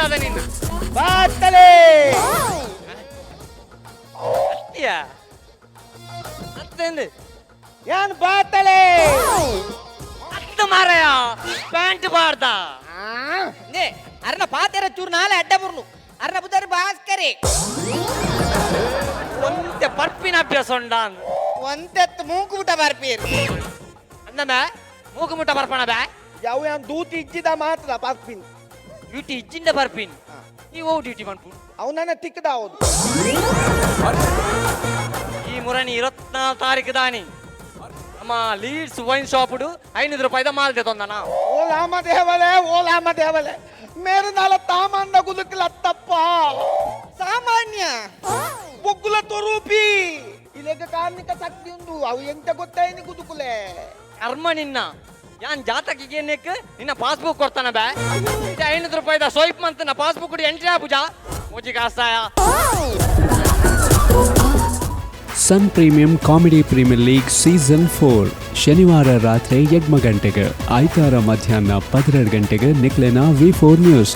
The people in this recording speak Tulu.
ದಾದ ನಿನ್ನ? ಬಾತಲೆ. ಅತ್ತಿಯ ಅತ್ತೆಂದು? ಯಾನ್ ಬಾತಲೆ. ಅತ್ತ ಮಾರಾಯ, ಪ್ಯಾಂಟ್ ಬಾರ್ದ. ನೇ ಅರ್ನ ಪಾತೆರ ಚೂರು ನಾಲೆ ಅಡ್ಡ ಬುರ್ನು. ಅರ್ನ ಬುದರ್ ಭಾಸ್ಕರೇ. ಒಂತೆ ಪರ್ಪಿನ ಅಭ್ಯಾಸ ಉಂಡ. ಒಂತೆತ್ತು ಮೂಕು ಊಟ ಬರ್ಪೀರ್. ಅಂದಮೆ ಮೂಗು ಮುಟ್ಟ ಬರ್ಪಣ ಬೇ. ಯಾವ ಯಾನ್ ದೂತಿ ಇಜ್ಜಿದ ಮಾತ್ರ ಪಾರ್ಪಿನ್. ಡ್ಯೂಟಿ ಇಜ್ಜಿಂದ ಬರ್ಪಿನ್? ನೀವು ಡ್ಯೂಟಿ ಪನ್ಪು? ಅವನನ್ನ ತಿಕ್ಕದ ಹೌದು. ಈ ಮುರಣಿ 24 ತಾರೀಕು ದಾನಿ ನಮ್ಮ ಲೀಡ್ಸ್ ವೈನ್ ಶಾಪ್ಡು 500 ರೂಪಾಯಿದ ಮಾಲ್ದೆ ತೊಂದನ. ಓ ಲಾಮ ದೇವಲೆ, ಓ ಲಾಮ ದೇವಲೆ, ಮೇರೆ ನಾಲ ತಾಮಂದ ಗುದುಕಲ ತಪ್ಪ. ಸಾಮಾನ್ಯ. ಬೊಗ್ಗುಲ ತೊರೂಪಿ ಇಲೆಗ ಕಾರ್ಣಿಕ ಶಕ್ತಿ ಉಂಡು. ಅವು ಎಂತ ಗೊತ್ತಾಯಿನಿ ಗುದುಕುಲೆ. ಕರ್ಮ ನಿನ್ನ, ಯಾನ್ ಜಾತಕಿಗೆ ನೆಕ್ ನಿನ್ನ ಪಾಸ್ಬುಕ್ ಕೊಡ್ತಾನ ಬೇ. 500 ರೂಪಾಯಿದ ಸೋಯ್ಪ್ ಮಂತ್ ಪಾಸ್ಬುಕ್ ಎಂಟ್ರಿ ಆಪುಜಾ ಮೋಜಿ ಕಾಸ್ತಾಯ. Sun premium comedy premier league season 4 ಶನಿವಾರ ರಾತ್ರಿ 8 ಗಂಟೆಗೆ, ಐತಾರ ಮಧ್ಯಾಹ್ನ 12 ಗಂಟೆಗೆ ನಿಕ್ಲೆನ ವಿ ಫೋರ್ ನ್ಯೂಸ್.